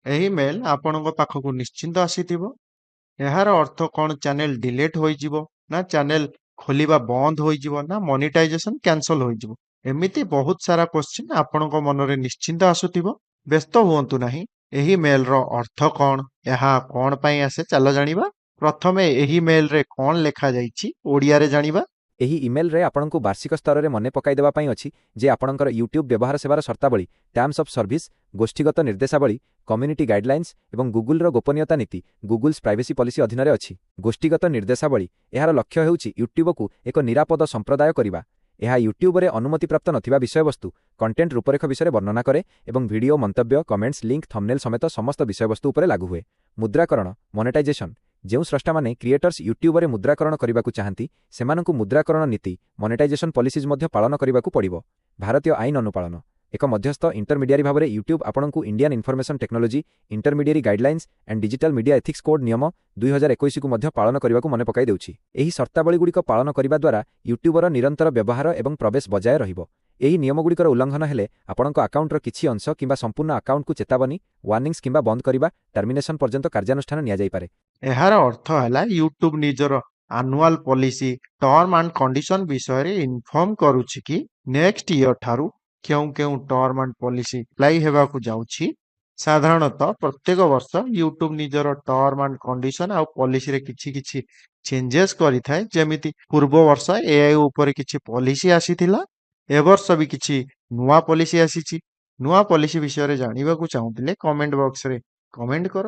ଏହି ମେଲ୍ ଆପଣଙ୍କ ପାଖକୁ ନିଶ୍ଚିନ୍ତ ଆସିଥିବ। ଏହାର ଅର୍ଥ କ'ଣ? ଚ୍ୟାନେଲ ଡିଲିଟ୍ ହୋଇଯିବ ନା ଚ୍ୟାନେଲ ଖୋଲିବା ବନ୍ଦ ହୋଇଯିବ ନା ମନିଟାଇଜେସନ କ୍ୟାନସଲ ହୋଇଯିବ? ଏମିତି ବହୁତ ସାରା କ୍ୱେଶ୍ଚିନ୍ ଆପଣଙ୍କ ମନରେ ନିଶ୍ଚିନ୍ତ ଆସୁଥିବ। ବ୍ୟସ୍ତ ହୁଅନ୍ତୁ ନାହିଁ। ଏହି ମେଲ୍ର ଅର୍ଥ କ'ଣ, ଏହା କ'ଣ ପାଇଁ ଆସେ, ଚାଲ ଜାଣିବା। ପ୍ରଥମେ ଏହି ମେଲ୍ରେ କ'ଣ ଲେଖାଯାଇଛି, ଓଡ଼ିଆରେ ଜାଣିବା। ଏହି ଇମେଲରେ ଆପଣଙ୍କୁ ବାର୍ଷିକ ସ୍ତରରେ ମନେ ପକାଇଦେବା ପାଇଁ ଅଛି ଯେ ଆପଣଙ୍କର ୟୁଟ୍ୟୁବ୍ ବ୍ୟବହାର ସେବାର ସର୍ତ୍ତାବଳୀ, ଟର୍ମସ୍ ଅଫ୍ ସର୍ଭିସ୍, ଗୋଷ୍ଠୀଗତ ନିର୍ଦ୍ଦେଶାବଳୀ, କମ୍ୟୁନିଟି ଗାଇଡଲାଇନ୍ସ ଏବଂ ଗୁଗୁଲର ଗୋପନୀୟତା ନୀତି, ଗୁଗୁଲ୍ସ ପ୍ରାଇଭେସି ପଲିସି ଅଧୀନରେ ଅଛି। ଗୋଷ୍ଠୀଗତ ନିର୍ଦ୍ଦେଶାବଳୀ: ଏହାର ଲକ୍ଷ୍ୟ ହେଉଛି ୟୁଟ୍ୟୁବକୁ ଏକ ନିରାପଦ ସମ୍ପ୍ରଦାୟ କରିବା। ଏହା ୟୁଟ୍ୟୁବରେ ଅନୁମତିପ୍ରାପ୍ତ ନଥିବା ବିଷୟବସ୍ତୁ, କଣ୍ଟେଣ୍ଟ ରୂପରେଖ ବିଷୟରେ ବର୍ଣ୍ଣନା କରେ ଏବଂ ଭିଡିଓ, ମନ୍ତବ୍ୟ, କମେଣ୍ଟସ୍, ଲିଙ୍କ, ଥମ୍ବନେଲ୍ ସମେତ ସମସ୍ତ ବିଷୟବସ୍ତୁ ଉପରେ ଲାଗୁ ହୁଏ। ମୁଦ୍ରାକରଣ, ମନେଟାଇଜେସନ୍: ଯେଉଁ ସ୍ରଷ୍ଟାମାନେ, କ୍ରିଏଟର୍ସ, ୟୁଟ୍ୟୁବରେ ମୁଦ୍ରାକରଣ କରିବାକୁ ଚାହାନ୍ତି, ସେମାନଙ୍କୁ ମୁଦ୍ରାକରଣ ନୀତି, ମନେଟାଇଜେସନ୍ ପଲିସିଜ୍ ମଧ୍ୟ ପାଳନ କରିବାକୁ ପଡ଼ିବ। ଭାରତୀୟ ଆଇନ ଅନୁପାଳନ: ଏକ ମଧ୍ୟସ୍ଥ, ଇଣ୍ଟରମିଡିଆରୀ ଭାବରେ ୟୁଟ୍ୟୁବ୍ ଆପଣଙ୍କୁ Indian Information Technology Intermediary Guidelines and Digital Media Ethics Code ନିୟମ 2021କୁ ମଧ୍ୟ ପାଳନ କରିବାକୁ ମନେ ପକାଇ ଦେଉଛି। ଏହି ସର୍ତ୍ତାବଳୀଗୁଡ଼ିକ ପାଳନ କରିବା ଦ୍ୱାରା ୟୁଟ୍ୟୁବର ନିରନ୍ତର ବ୍ୟବହାର ଏବଂ ପ୍ରବେଶ ବଜାୟ ରହିବ। ଏହି ନିୟମଗୁଡ଼ିକର ଉଲ୍ଲଂଘନ ହେଲେ ଆପଣଙ୍କ ଆକାଉଣ୍ଟର କିଛି ଅଂଶ କିମ୍ବା ସମ୍ପୂର୍ଣ୍ଣ ଆକାଉଣ୍ଟକୁ ଚେତାବନୀ, ୱାର୍ଣ୍ଣିଂସ୍ କିମ୍ବା ବନ୍ଦ କରିବା, ଟର୍ମିନେସନ୍ ପର୍ଯ୍ୟନ୍ତ କାର୍ଯ୍ୟାନୁଷ୍ଠାନ ନିଆଯାଇପାରେ। ଏହାର ଅର୍ଥ ହେଲା ୟୁଟ୍ୟୁବ ନିଜର annual policy, term and condition ବିଷୟରେ ଇନଫର୍ମ କରୁଛି କି ନେକ୍ସଟ ଇୟର ଠାରୁ କେଉଁ କେଉଁ ଟର୍ମ ଆଣ୍ଡ ପଲିସି ଆପ୍ଲାଇ ହେବାକୁ ଯାଉଛି। ସାଧାରଣତଃ ପ୍ରତ୍ୟେକ ବର୍ଷ ୟୁଟ୍ୟୁବ ନିଜର ଟର୍ମ ଆଣ୍ଡ କଣ୍ଡିସନ ଆଉ ପଲିସିରେ କିଛି କିଛି ଚେଞ୍ଜେସ୍ କରିଥାଏ। ଯେମିତି ପୂର୍ବ ବର୍ଷ ଏଆଇ ଉପରେ କିଛି ପଲିସି ଆସିଥିଲା, ଏ ବର୍ଷ ବି କିଛି ନୂଆ ପଲିସି ଆସିଛି। ନୂଆ ପଲିସି ବିଷୟରେ ଜାଣିବାକୁ ଚାହୁଁଥିଲେ କମେଣ୍ଟ ବକ୍ସରେ କମେଣ୍ଟ କର।